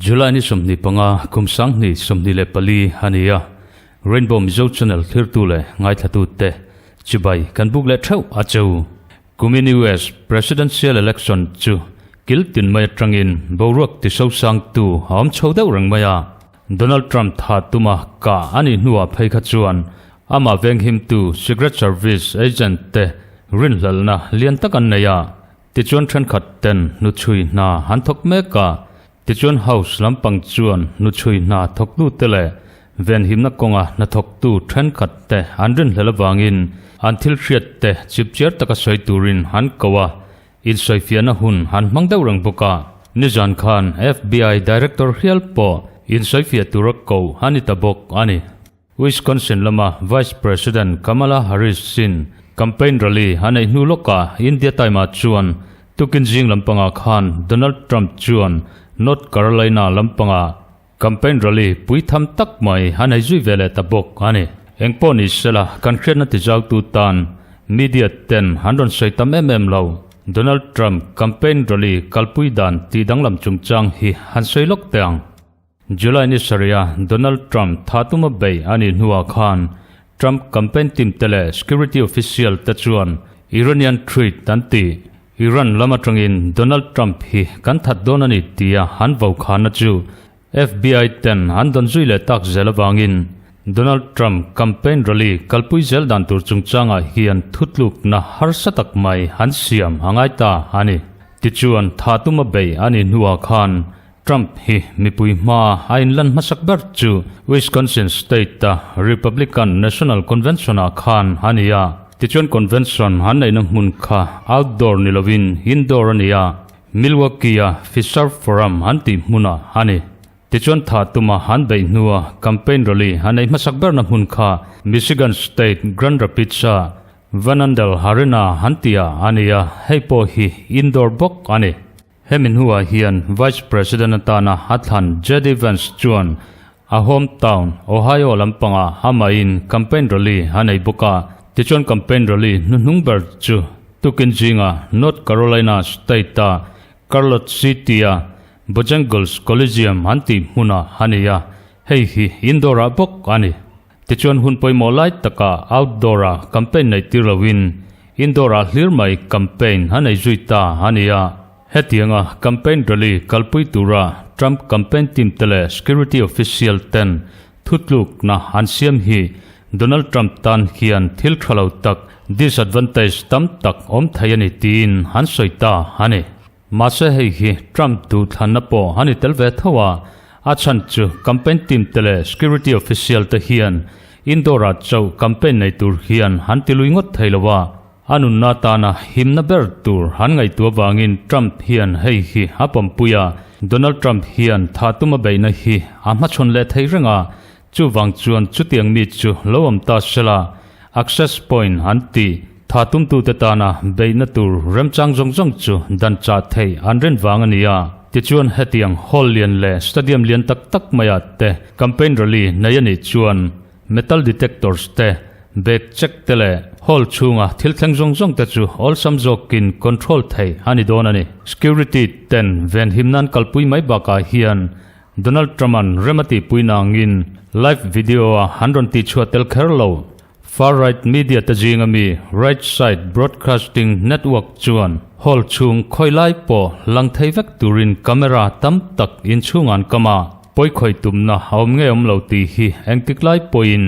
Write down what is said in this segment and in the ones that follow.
July ni 25 kum 2024 a ni a, Rainbow Mizo Channel thlirtu leh ngaithlatute chibai kan buk leh theuh a cheu. Kumin US Presidential Election chu kil tin mai atangin boruak ti sosangtu a awm chho deuh reng mai a. Donald Trump tha tuma kah a nih hnuah phei kha chuan amah venghimtu Secret Service agent te rinhlalhna lian tak an nei a. Tichuan thenkhat ten hnuchhui hna han thawk mek a, tichuan House lampang chuan hnuchhui hna thawktute leh venhimna kawnga hnathawktu thenkhat te an rinhlel avangin an thil hriat te chipchiar taka sawi turin an ko a, insawifiahna hun an hmang deuh reng bawk a. Nizan khan FBI Director hial pawh insawifiah tura ko a ni ta bawk a ni. Wisconsin lama Vice President Kamala Harris-in campaign rally a neih hnu lawkah India Time-ah chuan tukin zing lampangah khan Donald Trump chuan North Carolina lampangah campaign rally puitham tak mai a nei zui ve leh ta bawk a ni. Engpawh ni sela kan hriatna tizautu tan media ten an rawn sawi tam em em lo. Donald Trump campaign rally kalpui dan tih danglam chungchang hi han sawi lawk teh ang. July ni sarih-a Donald Trump tha tuma bei a nih hnuah khan Trump campaign team te leh security official te chuan Iranian threat an ti. Iran lam atangin Donald Trump hi kan that dawn a ni tia an vokhanna chu FBI ten an dawn zui leh tak zel avangin Donald Trump campaign rally kalpui zel dan tur chungchangah hian thutlukna harsa tak mai an siam a ngai ta a ni. Tichuan tha tuma bei a nih hnuah khan Trump hi mipui hma a inlan hmasak ber chu Wisconsin State-a Republican National Convention-ah khan a ni a. Tichuan convention an neihna hmun kha outdoor ni lovin indoor a ni a, Milwaukee-a Fiserv Forum an tih hmunah a ni. Tichuan tha tuma an beih hnua campaign rally a neih hmasak berna hmun kha Michigan State Grand Rapids-a Van Andel Arena an tihah a ni a, hei pawh hi indoor bawk a ni. Hemi hnuah hian Vice President atana a thlan JD Vance chuan a home town Ohio lampangah amahin campaign rally a nei bawk a. Tichuan campaign rally hnuhnung ber chu tukin zinga North Carolina State-a Charlotte City-a Bojangles Coliseum an tih hmunah a ni a, hei hi indoor-ah bawk a ni. Tichuan hun pawimawh lai takah outdoor-a campaign neih tir loin indoor-ah hlir mai campaign a nei zui ta a ni a. Hetianga campaign rally kalpui tura Trump campaign team te leh security official ten thutlukna an siam hi Donald Trump tan hian thil tha lo tak, disadvantage, tam tak awm thei a ni tiin an sawi ta a ni. Mahse hei hi Trump duhthlanna pawh a ni tel ve tho a, a chhan chu campaign team te leh security official te hian indoor ah chauh campaign nei tur hian an ti lui ngawt thei lo a, a nunna atana himna ber tur an ngaihtuah vangin Trump hian hei hi a pawmpui a, Donald Trump hian tha tuma beihna hi a hmachhawn leh thei reng a, Chuvang chuan chutiang mi chu lo awm ta sela, access point an ti. Tha tumtute tana beihna tur remchang zawng zawng chu dan chah theih an rin vang a ni a. Tichuan hetiang hall lian leh stadium lian tak tak maiah te campaign rally nei a nih chuan metal detectors te, bag check te leh hall chhunga thil thleng zawng zawng te chu awlsam zawkin control theih a ni dawn a ni. Security ten venhim nan kalpui mai bakah hian Donald Trump-a'n rem a tihpui nangin live video-a an rawn tihchhuah tel kher lo. Far-right media te zinga mi Right Side Broadcasting Network chuan hall chhung khawi lai pawh lang thei vek turin camera tam tak inchhung an kam a, pawikhawih tumna a awm nge awm lo tih hi engtik lai pawhin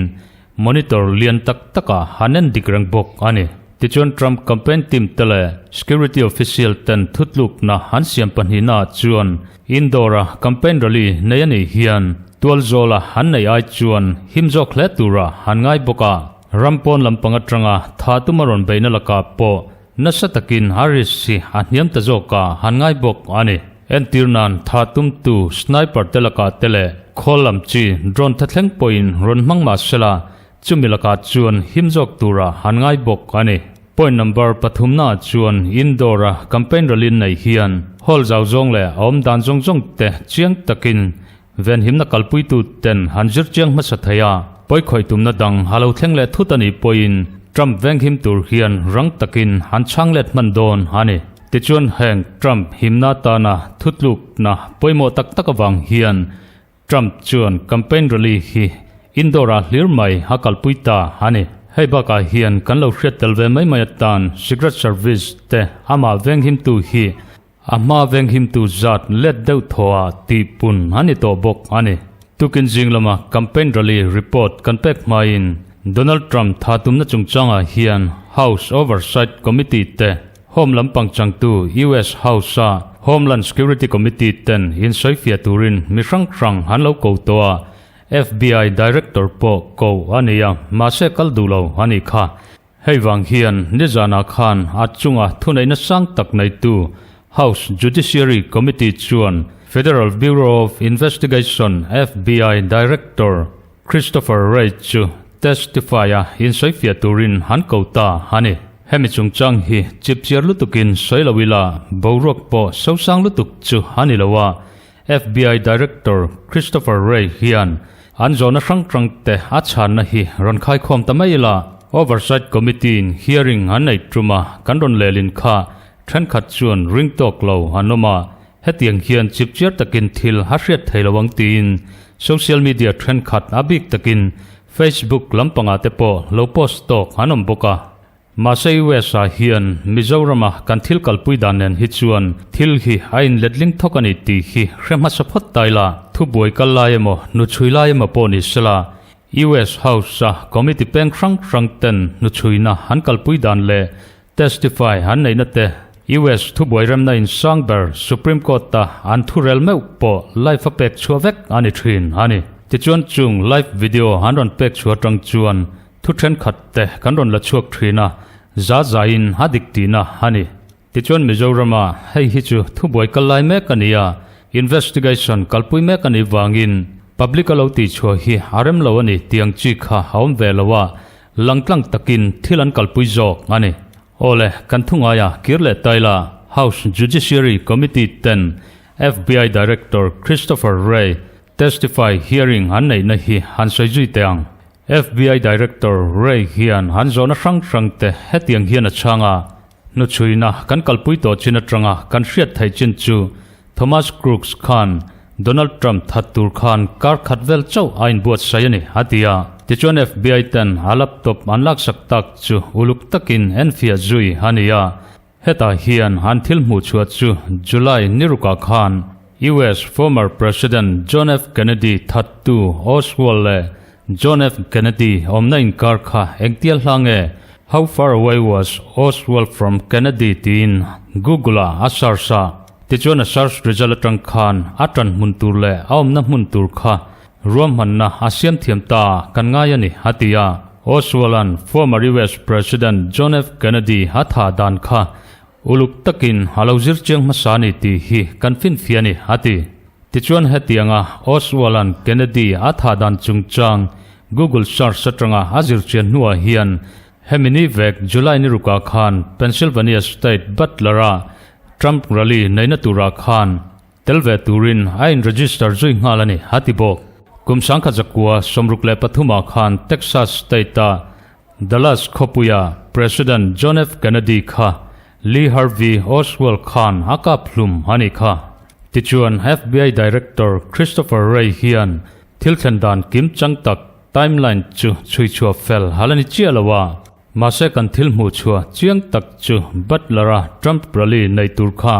Monitor lian tak takah han en dik reng bawk a ni. Tichuan Trump campaign team te leh security official ten thutlukna an siam pahnihnaah chuan indoor-a campaign rally nei a nih hian tualzawla an neih ai chuan him zawk hle tura an ngai bawk a. Ram pawn lampang atanga tha tuma rawn beihna lakah pawh nasa takin Harris hi a hniam ta zawka han ngai bawk a ni. Entir nan tha tumtu sniper te lakah te leh khawl lam chi drone tha thleng pawhin rawn hmang mah sela, chumi lakah chuan him zawk tura han ngai bawk a ni. Point number pathumnaah chuan indoor-a campaign rally nei hian hall zau zawng leh a awm dan zawng zawng te chiang takin venhimna kalpuitu ten han zir chiang hmasa thei a. pawikhawih tumna dang a lo thleng leh thut a nih pawhin Trump venghim tur hian rang takin an chhang let hman dawn a ni. Tichuan heng Trump himna atana thutlukna pawimawh tak tak avang hian Trump chuan campaign rally hi indoor-ah hlir mai a kalpui ta a ni. Hei bakah hian kan lo hriat tel ve mai mai atan Secret Service te amah venghimtu hi A hma venghimtu zat let deuh thawhah tihpun a ni tawh bawk a ni. Tukin zing lama campaign rally report kan pek hmain Donald Trump tha tumna chungchangah hian House Oversight Committee te Home lampang changtu US House-a Homeland Security Committee ten insawifiah turin mi hrang hrang an lo ko tawh a, FBI Director pawh ko a ni a, mahse kal duh lo a nih kha. Hei vang hian nizanah khan a chunga thuneihna sang tak neitu House Judiciary Committee chuan Federal Bureau of Investigation, FBI, Director Christopher Wray chu testify-a insawifiah turin an ko ta a ni. Hemi chungchang hi chipchiar lutukin sawi lo ila boruak pawh sosang lutuk chu a ni lo a, FBI Director Christopher Wray hian an zawhna hrang hrang te a chhanna hi rawn khaikhawm ta mai ila, Oversight Committee in hearing an nei tum a, kan rawn lelin kha thenkhat chuan ring tawk lo an awm a, hetiang hian chipchiar takin thil a hriat thei lo ang tiin social media thenkhat a bik takin Facebook lampangah te pawh lo post tawk an awm bawk a. Mahse US ah hian Mizorama kan thil kalpui dan nen hi chuan thil hi a inletling thawk a ni tih hi hre hmasa phawt ta ila, thubuai kal lai emaw, hnuchhui lai emaw pawh ni sela, US House a committee peng hrang hrang ten hnuchhuina an kalpui dan leh testify an neihna te, US thubuai remna insang ber Supreme Court a an thurel meuh pawh live a pek chhuah vek a ni thin a ni. Tichuan chung live video an rawn pek chhuah atang chuan Thu thenkhat te kan rawn la chhuak thin a, za zaiin a dik tihna a ni. Tichuan Mizorama hei hi chu thubuai kal lai mek a ni a, investigation kalpui mek a nih vangin public a lo tihchhuah hi a rem lo a ni tih ang chi kha a awm ve lo a, langtlang takin thil an kalpui zawk a ni. Awle, kan thu ngaia kir leh taila House Judiciary Committee ten FBI Director Christopher Wray testify hearing an neihna hi han sawi zui teh ang. FBI Director Wray hian an zawhna hrang hrang te hetiang hian a chhang a, Hnuchhuina kan kalpui tawh chin atanga kan hriat theih chin chu Thomas Crooks khan Donald Trump that tur khan kar khat vel chauh a inbuatsaih a ni, a ti a. Tichuan FBI ten a laptop an laksak tak chu uluk takin enfiah zui a ni a. Hetah hian an thil hmuh chhuah chu July ni rukah khan US former President John F. Kennedy thattu Oswald leh John F. Kennedy awmna inkar kha engtial hla nge How far away was Oswald from Kennedy tiin Google-ah a search a, tichuan a search result atang khan a tan hmun tur leh a awmna hmun tur kha Ruahmanna a siam thiam ta kan ngai a ni, a ti a. Oswald-a'n former US President John F. Kennedy a thah dan kha uluk takin a lo zir chiang hmasa a ni tih hi kan finfiah a ni, a ti. Tichuan hetianga Oswald-a'n Kennedy a thah dan chungchang Google search atanga a zir chian hnuah hian hemi ni vek July ni rukah khan Pennsylvania State Butler-a Trump rally neihna turah khan Tel ve turin a in register zui nghal a ni, a ti bawk. Kum sangkhat zakua 63 ah khan Texas State a Dallas khawpuia President John F. Kennedy kha Lee Harvey Oswald khan a kap hlum a nih kha. Tichuan FBI Director Christopher Wray hian thil thlen dan kim chang tak timeline chu chhui chhuah fel hal a ni chiah lo a. Mahse kan thil hmuh chhuah chiang tak chu Butler-a Trump rally nei tur kha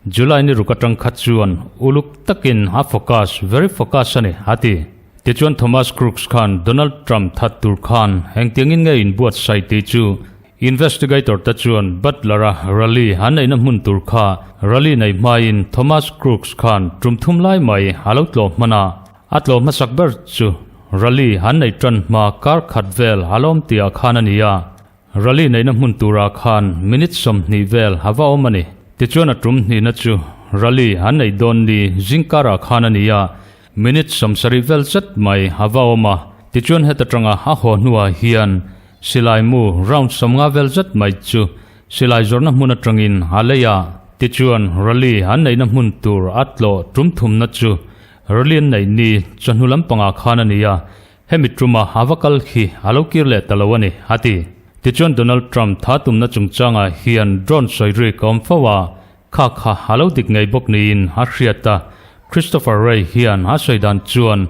July ni ruk atang kha chuan uluk takin a focus, very focus a ni, a ti. Tichuan Thomas Crooks khan Donald Trump that tur khan engtiangin nge inbuatsaih tih chu investigator te chuan Butler-a rally an neihna hmun tur kha rally nei hmain Thomas Crooks khan tum thum lai mai a lo tlawh hman a. A tlawm hmasak ber chu rally an nei tan hma kar khat vel a lawm tihah khan a ni a, rally neihna hmun turah khan minute 20 vel a va awm a ni. Tichuan a tum hnihna chu rally an neih dawn ni zingkarah khan a ni a, minute 70 vel zet mai a va awm a. Tichuan heta tanga a haw hnuah hian silai mu round 50 vel zet mai chu silai zawrhna hmun atangin a lei a. Tichuan rally an neihna hmun tur a tlawh tum thumna chu Rally an neih ni chawhnu lampangah khan a ni a. Hemi tuma a va kal hi a lo kir leh ta lo a ni, a ti. Tichuan Donald Trump tha tumna chungchangah hian drone sawi rik a awm fo a, kha kha a lo dik ngei bawk niin a hriat a. Christopher Wray hian a sawi dan chuan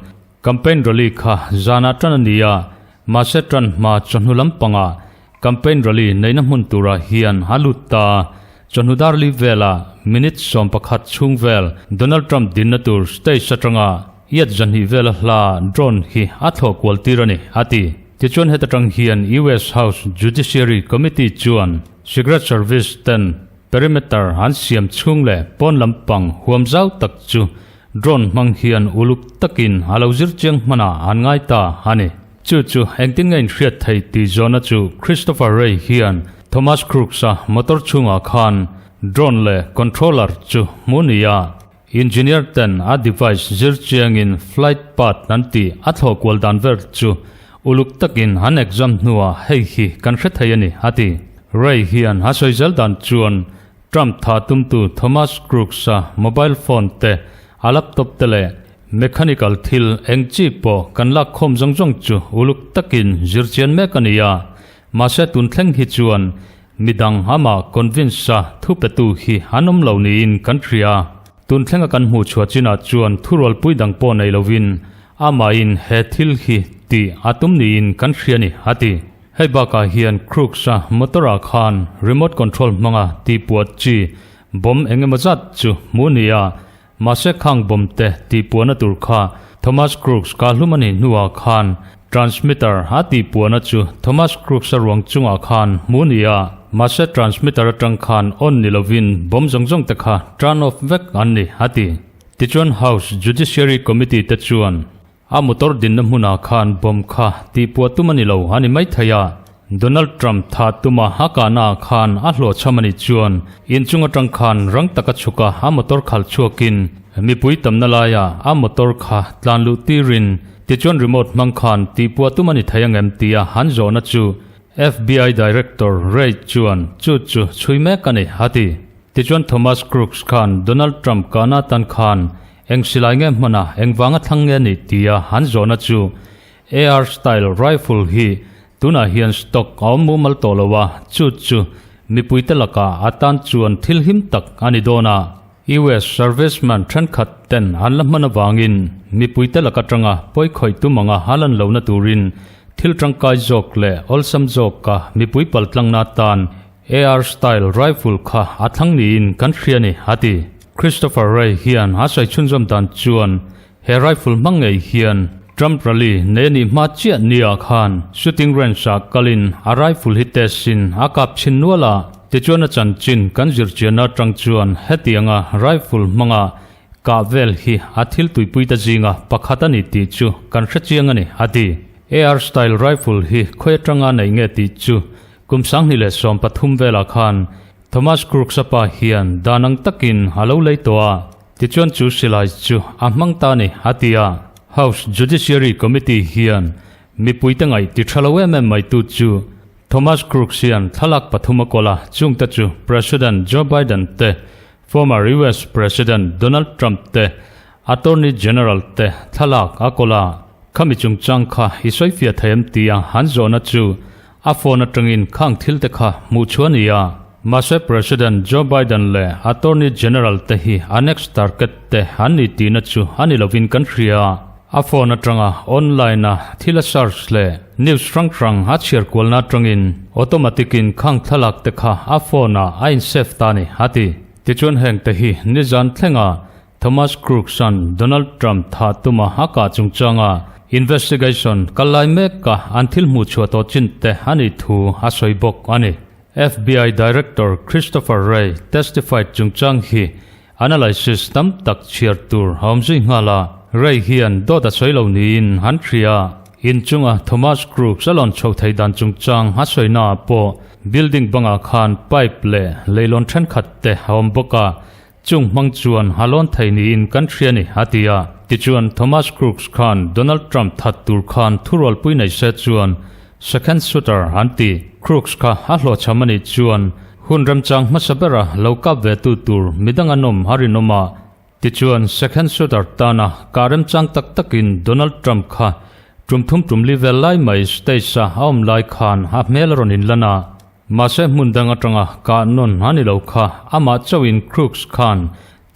campaign rally kha zanah tan a ni a, mahse tan hma chawhnu lampangah campaign rally neihna hmun turah hian a lut ta a. Chawhnu dar li velah minute 11 chhung vel Donald Trump dinna tur stage atanga iat zahnih vela hla drone hi a thlawh kual tir a ni, a ti. Tichuan heta tang hian US House Judiciary Committee chuan Secret Service ten perimeter an siam chhung leh pawn lampang huam zau tak chu drone hmang hian uluk takin a lo zir chiang hmanah an ngai ta a ni. Chu chu engtin nge inhriat thei tih zawhna chu Christopher Wray hian Thomas Crooks-a motor chhungah khan drone leh controller chu hmu nia engineer ten a device zir chiangin flight path an tih a thlawh kual dan vel chu uluk takin an exam hnuah hei hi kan hre thei a ni, a ti. Wray hian a sawi zel dan chuan Trump tha tumtu Thomas Crooks-a mobile phone te, a laptop te leh Mechanical thil eng chi pawh kan lak khawm zawng zawng chu uluk takin zir chian mek a ni a, mahse tun thleng hi chuan midang amah convince a thu petu hi an awm lo niin kan hria. Tun thlenga kan hmuh chhuah chinah chuan thurualpui dang pawh nei lovin amahin he thil hi tih a tum niin kan hria a ni, a ti. Hei bakah hian Crooks-a motor-ah khan remote control hmanga tihpuah chi bomb engemaw zat chu hmuh a ni a, Mahse khang bomb te tihpuahna tur kha Thomas Crooks ka hlum a nih hnuah khan transmitter a tihpuahna chu Thomas Crooks-a ruang chungah khan hmu a ni a, mahse transmitter atang khan on ni lovin bomb zawng zawng te kha turn off vek an ni, a ti. Tichuan House Judiciary Committee te chuan A motor dinna hmunah khan bomb kha tihpuah tum a ni lo a ni maithei a, Donald Trump thah tuma a kahnaah khan a hlawhchham a nih chuan inchung atang khan rang taka chhuka a motor khalh chhuakin mipui tamna laiah a motor kha tlan luh tirin tichuan remote hmang khan tihpuah tum a ni thei angem tia han zawhna chu FBI Director Wray chuan chu chu chhui mek a ni a ti. Tichuan Thomas Crooks khan Donald Trump kahna tan khan Eng silai nge hmana eng vanga thlang nge ni tia han zawhna chu AR style rifle hi tunah hian stock a awm mumal tawh lo a, chu chu mipuite lakah a tan chuan thil him tak a ni dawn a. US serviceman thenkhat ten an la hman avangin mipuite lak atanga pawi khawih tum anga a lan lohna turin thil tangkai zawk leh awlsam zawka mipui paltlangna tan AR style rifle kha a thlang niin kan hria ni, a ti. Christopher Wray hian a sawi chhunzawm dan chuan he rifle hmang ngei hian Trump rally nei a nih hma chiah nia khan shooting range ah kalin a rifle hi test in a kap chhin nual a, tichuan a chanchin kan zir chianna atang chuan hetianga rifle hmanga kah vel hi a thil tuipuite zinga pakhat a ni tih chu kan hre chiang a ni, a ti. AR style rifle hi khawi atanga nei nge tih chu Kum 2013 velah khan Thomas Crooks-a pa hian dan ang takin a lo lei tawh a, tichuan chu silai chu a hmang ta a ni, a ti a. House Judiciary Committee hian mipuite ngaih ti tha lo em em mai tu chu Thomas Crooks hian thlalak pathum a kawl a, chungte chu President Joe Biden te, former US President Donald Trump te, Attorney General te thlalak a kawl a. Khami chungchang kha i sawifiah thei em tia han zawhna chu A phone atangin khang thil te kha hmuh chu a ni a, mahse President Joe Biden leh Attorney General te hi a next target te an ni tihna chu a ni lovin kan hria. A phone atanga online a thil a search leh news hrang hrang a chhiar kualna atangin automatic in khang thlalak te kha a phone ah a in save ta a ni, a ti. Tichuan heng te hi nizan thlenga Thomas Crooks-a'n Donald Trump thah tuma a kah chungchanga investigation kal lai meka an thil hmuh chhuah tawh chin te a nih thu a sawi bawk a ni. FBI Director Christopher Wray testified chungchang hi analysis tam tak chhiar tur a awm zui nghal a, Wray hian dawt a sawi lo niin an hria. Inchunga Thomas Crooks a lawn chhoh theih dan chungchang a sawinaah pawh building bangah khan pipe leh leilawn thenkhat te a awm bawk a, Chung hmang chuan a lawn thei niin kan hria ni, a ti a. Tichuan, Thomas Crooks khan Donald Trump that tur khan thurualpui nei se chuan second shooter an ti. Crooks kha a hlawhchham a nih chuan hun remchang hmasa bera lo kap ve tu tur midang an awm a rinawm a. Tichuan, second shooter tana kah remchang tak takin Donald Trump kha. Tum thum tum li vel lai mai stage a a awm lai khan a hmel a rawn inlan a, mahse hmun dang atanga kah nawn a ni lo kha amah chauhin Crooks khan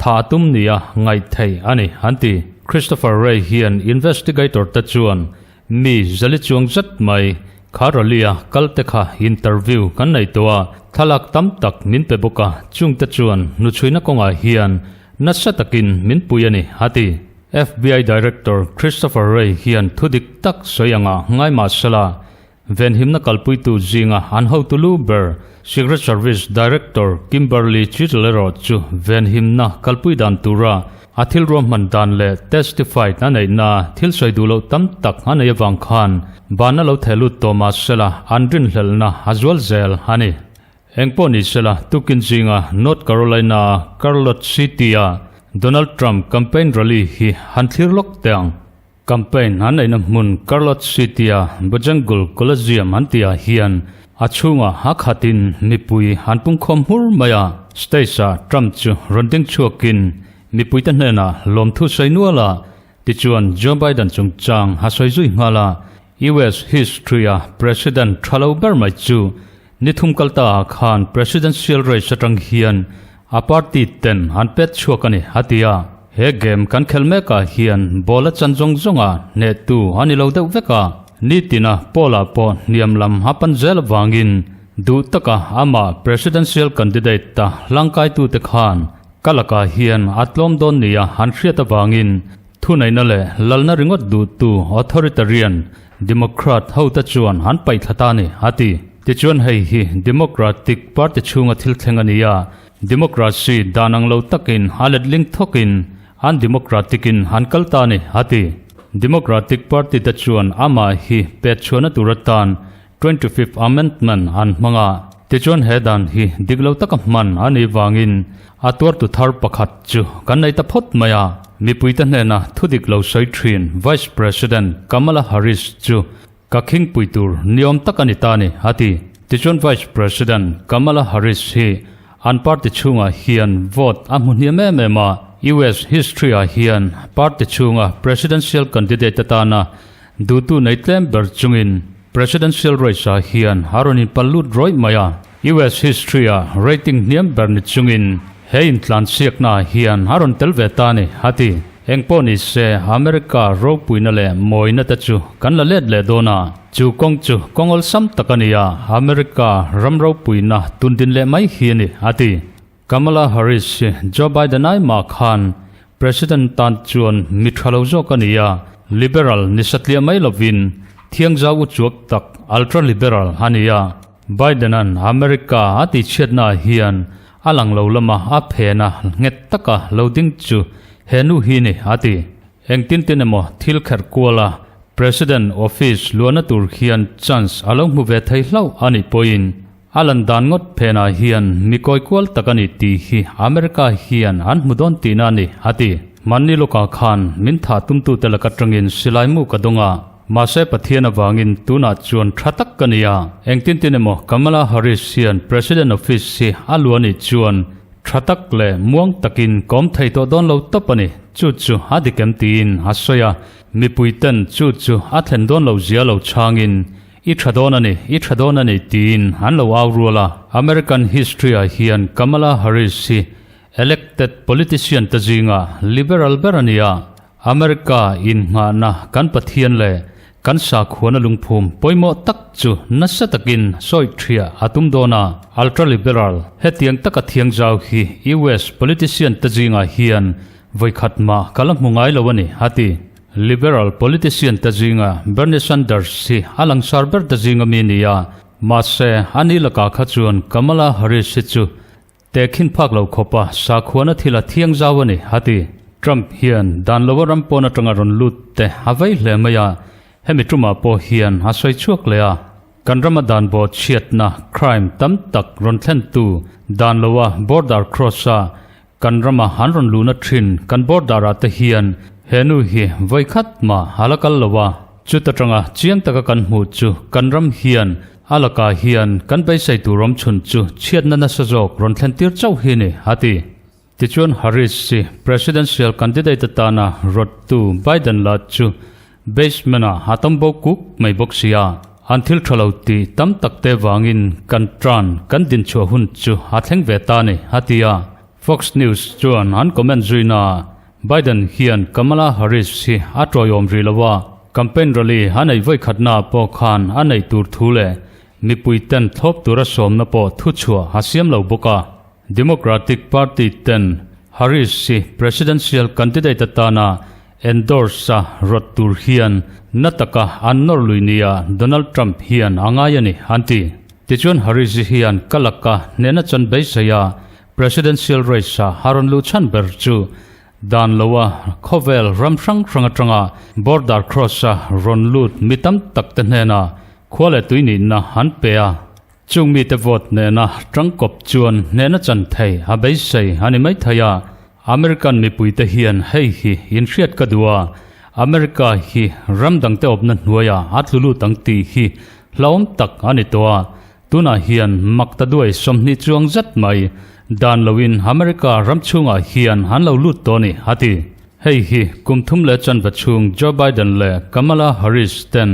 tha a tum nia ngaih theih a ni an ti. Christopher Wray hian investigator te chuan mi zali chuang zet mai kha rally a kal te kha interview kan nei tawh a, thlalak tam tak min pe bawk a, chungte chuan hnuchhuina kawngah hian nasa takin min pui a ni a ti. FBI Director Christopher Wray hian thu dik tak sawi anga ngai mah sela, venhimna kalpuitu zinga an hotu lu ber Secret Service Director Kimberly Cheatle erawh chu venhimna kalpui dan tura a thil ruahman dan leh testified a neihna thil sawi duh loh tam tak a nei avang khan ban a lo theh lut tawh mah sela an rinhlelhna a zual zel a ni. Engpawh ni sela, tukin zinga North Carolina-a Charlotte City-a Donald Trump campaign rally hi han thlir lawk teh ang. Campaign an neihna hmun Charlotte City-a Bojangles Coliseum an tihah hian a chhungah a khatin mipui an pungkhawm hmur mai a. Stage-ah Trump chu rawn ding chhuakin mipuite hnenah lawmthu sawi nual a, tichuan Joe Biden chungchang a sawi zui nghal a. US history-a President tha lo ber mai chu Ni thum kal ta ah khan Presidential race atang hian a party ten an pet chhuak a ni, a ti a. He game kan khel mek ah hian ball a chan zawng zawng a hnehtu a ni lo deuh vek a. Nitina poll ah pawh hniam lam a pan zel avangin duh taka amah Presidential candidate ta hlangkaitute khan ka lakah hian a tlawm dawn nia an hriat avangin Thuneihna leh lalna ringawt duhtu authoritarian Democrat hote chuan an paih thla ta a ni, a ti. Tichuan hei hi Democratic Party chhunga thil thleng a ni a, democracy dan ang lo takin a letling thawkin an democratic in an kal ta a ni, a ti. Democratic Party te chuan amah hi pet chhuahna tur atan 25th Amendment an hmang a, tichuan he dan hi dik lo taka hman a nih vangin a tuartu thar pakhat chu kan nei ta phawt mai a. Mipuite hnena thu dik lo sawi thin Vice President Kamala Harris chu ka khingpui tur niawm tak a ni ta a ni, a ti. Tichuan Vice President Kamala Harris hi an party chhungah hian vote a hmu hniam em em a, US history-ah hian party chhunga presidential candidate atana Duhtu nei tlem ber chungin Presidential race-ah hian a rawn inpal lut rawih mai a. US history-a rating hniam ber ni chungin he intlansiaknaah hian a rawn tel ve ta a ni, a ti. Engpawh ni se, America ropuina leh mawina te chu kan la let leh dawn a, chu kawng chu kawng awlsam tak a ni a, America ram ropuina tundin leh mai hi a ni, a ti. Kamala Harris hi Joe Biden ai mah khan President tan chuan mi tha lo zawk a ni a, liberal ni satliah mai lovin thiangzau uchuak tak ultra-liberal a ni a. Biden-a'n America a tihchhiatnaah hian a lang lo lama a phena nghet taka lo ding chu he nu hi ni a ti. Engtin tin emaw thil kherh kuala President office luahna tur hian chance a lo hmu ve thei hlauh a nih pawhin A lan dan ngawt phenah hian mi kawi kual tak a ni tih hi America hian an hmu dawn tihna a ni, a ti. Hmanni lawkah khan min thah tumtute laka tangin silai mu ka dawng a, mahse Pathian avangin tunah chuan tha tak ka ni a. Engtin tin emaw Kamala Harris hian President office hi a luah anih chuan tha tak leh muang takin ka awm thei tawh dawn lo tawp a ni, chu chu a dik em tiin a sawi a. Mipuiten chu chu a thlen dawn lo zia lo chhangin I tha dawn a ni, i tha dawn a ni tiin an lo au rual a. American history-ah hian Kamala Harris hi elected politician te zinga liberal ber a ni a. America innghahna kan Pathian leh kan sakhuana lungphum pawimawh tak chu nasa takin sawi thiah a tum dawn a. Ultra-liberal hetiang taka thiangzau hi US politician te zingah hian vawikhat mah ka la hmu ngai lo a ni, a ti. Liberal politician te zinga Bernie Sanders hi a langsar ber te zinga mi ni a, mahse a ni lakah kha chuan Kamala Harris hi chu tehkhin phak lo khawpa sakhuana thil a thiang zau a ni, a ti. Trump hian dan lova ram pawn atanga rawn lut te a vei hle mai a, hemi tumah pawh hian a sawi chhuak leh a. Kan rama dan bawh chhiatna, crime, tam tak rawn thlentu dan loa border cross-a Kan rama han rawn luhna thin kan border ah te hian he nu hi vawi khat mah a la kal lo a, chuta tanga chiang taka kan hmuh chu kan ram hian a lakah hian kan beisei tur awm chhun chu chhiatna nasa zawk rawn thlen tir chauh hi ni, a ti. Tichuan Harris hi Presidential candidate atana rawttu Biden lah chu. Basement ah a tam bo kuk mai bawk sia. An thil tha lo tih tam tak te vangin kan tan kan dinchhuah hun chu a thleng ve ta ni, a ti a. Fox News chuan an comment zuina ah Biden hian Kamala Harris hi a tawiawm rih lo a, campaign rally a neih vawikhatna ah pawh khan a neih tur thu leh mipui ten thlawp tura sawmna pawh thuchhuah a siam lo bawk a. Democratic Party ten Harris hi presidential candidate atana endorse a rawt tur hian na taka an nawr lui nia Donald Trump hian a ngai a ni, an ti. Tichuan Harris hian ka laka hnehna chan beisei a presidential race-a a rawn luh chhan ber chu dan loa khawvel ram hrang hrang atanga border cross-a rawn lut mi tam tak te hnena khua leh tui nihna an pe a. Chung mite vote nena tangkawp chuan hnehna chan thei a beisei a ni maithei a, American mipuite hian hei hi inhriat ka duh a, America hi ram dangte awpna hnuaiah a tlu lut ang tih hi hlauhawm tak a ni tawh a, tunah hian mak ta duai 20 chuang zet mai dan loin America ram chhungah hian an lo lut tawh a ni, a ti. Hei hi kum thum leh chanva chhung Joe Biden leh Kamala Harris ten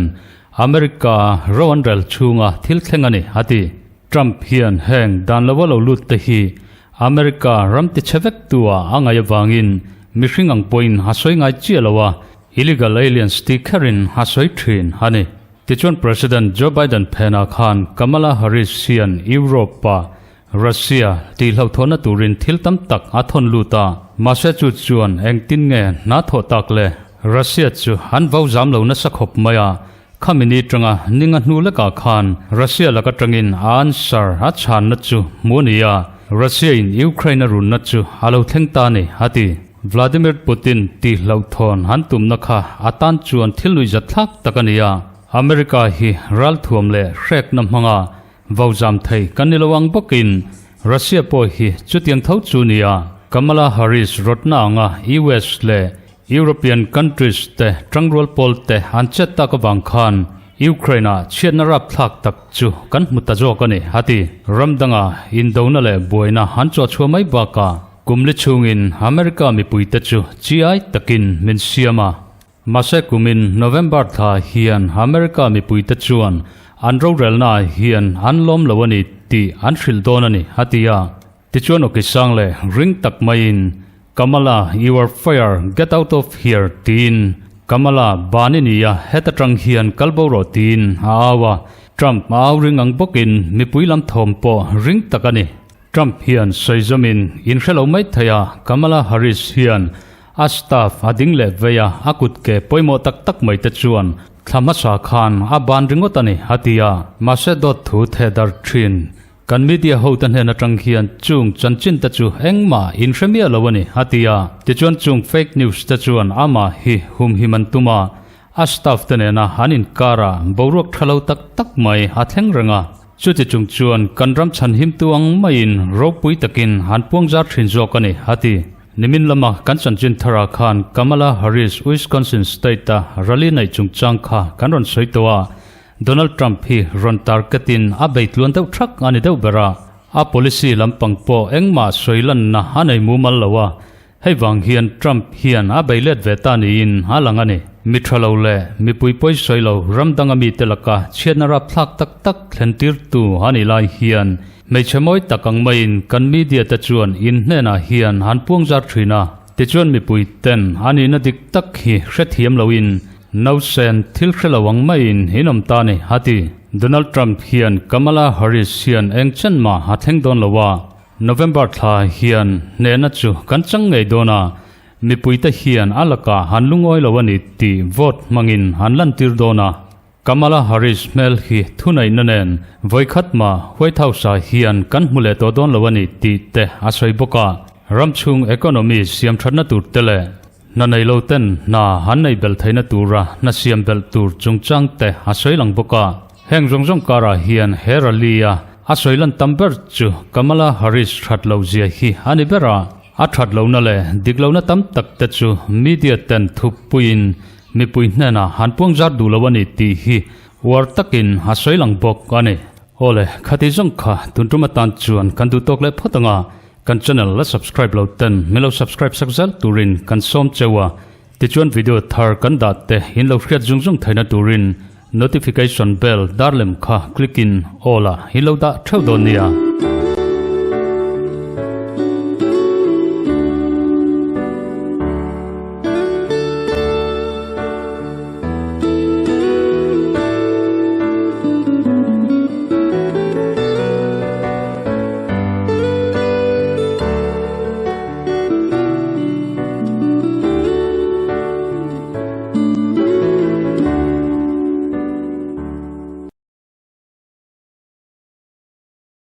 America ro an rel chhunga thil thleng a ni, a ti. Trump hian heng dan lova lo lut te hi America ram tichhe vek tu ah a ngaih avangin mihring ang pawhin a sawi ngai chiah lo a, illegal aliens ti kherin a sawi thin a ni. Tichuan President Joe Biden phenah khan Kamala Harris hian Europe-ah Russia tih hlauhthawnna turin thil tam tak a thawn lut a, mahse chu chuan engtin nge hna thawh tak le? Russia chu an vo zam lo nasa khawp mai a, khami ni tanga ninga hnu lekah khan Russia lak atangin a answer a chhanna chu hmu a ni a, Russia in Ukraine a runna chu a lo thleng ta a ni, a ti. Vladimir Putin tih hlauhthawn an tumna kha a tan chuan thil nuihzat thlak tak a ni a, America hi ralthuam leh hrekna hmanga Vo zam thei kan ni lo ang bawkin Russia pawh hi chutiang tho chu nia. Kamala Harris rawtna anga US leh European countries te tangrual pawl te an chet tak avang khan Ukraine ah chhiatna rapthlak tak chu kan hmu ta zawk a ni, a ti. Ram danga indona leh buaina an chawhchhuah mai bakah kum li chhungin America mipuite chu chi-ai takin min siam a. Mahse kumin November thla hian America mipuite chuan an rorelnaah hian an lawm lo a ni tih an hrilh dawn a ni, a ti a. Tichuan awki sang leh ring tak maiin, Kamala, you are fire, get out of here tiin Kamala ban i ni a, heta tang hian kal bo rawh tiin a au a. Trump a au ring ang bawkin mipui lam thawm pawh ring tak a ni. Trump hian sawi zawmin in hre lo mai thei a, Kamala Harris hian a staff a ding leh vei a, a kut ke pawimawh tak tak mai te chuan thla hmasa khan a ban ringawt a ni, a ti a. Mahse dawt thu theh dar thin kan media ho te hnen atang hian chung chanchin te chu engmah in hre miah lo a ni, a ti a. Tichuan chung fake news te chuan amah hi humhim an tum a, a staff te nena an inkar ah boruak tha lo tak tak mai a thleng reng a. Chuti chung chuan kan ram chhanhimtu ang maiin ropui takin an puangzar thin zawk a ni, a ti. Nimin lama kan chanchin tharah khan Kamala Harris Wisconsin State-a rally neih chungchang kha kan rawn sawi tawh a, Donald Trump hi rawn target-in a bei tluan deuh thak a ni deuh ber a, a policy lampang pawh engmah sawi lanna a nei mumal lo a, Hei vang hian Trump hian a bei let ve ta niin a lang a ni. Mi tha lo leh mipui pawi sawi lo ram danga mite laka chhiatna rapthlak tak tak thlen tirtu a nih lai hian hmeichhe mawi tak ang maiin kan media te chuan in hnenah hian an puangzar thin a. Tichuan mipui ten a nihna dik tak hi hrethiam loin nausen thil hre lo ang maiin in awm ta ni, a ti. Donald Trump hian Kamala Harris hian eng chen mah a thleng dawn lo a, November thla hian hnehna chu kan chang ngei dawn a, mipuite hian a lakah an lungawi lo a ni tih vote hmangin an lantir dawn a. Kamala Harris hmel hi thuneihna nen vawikhat mah White House-ah hian kan hmu leh tawh dawn lo a ni tih te a sawi bawk a. Ram chhung economy siam thatna tur te leh hna nei lo ten hna an nei belh theihna tura hna siam belh tur chungchang te a sawi lang bawk a. Heng zawng zawng karah hian he rally-a a sawi lan tam ber chu Kamala Harris that loh zia hi a ni ber a. A that lohna leh dik lohna tam tak te chu media ten thup puiin mipui hnenah han puang zar duh lo a ni tih hi uar takin a sawi lang bawk a ni. Awle, khati zawng kha tun tum atan chuan kan duh tawk leh phawt ang a, kan channel la subscribe lo ten min lo subscribe sak zel turin kan sawm cheu a. Tichuan video thar kan dah te in lo hriat zung zung theihna turin notification bell dar lem kha click in all ah in lo dah theuh dawn nia.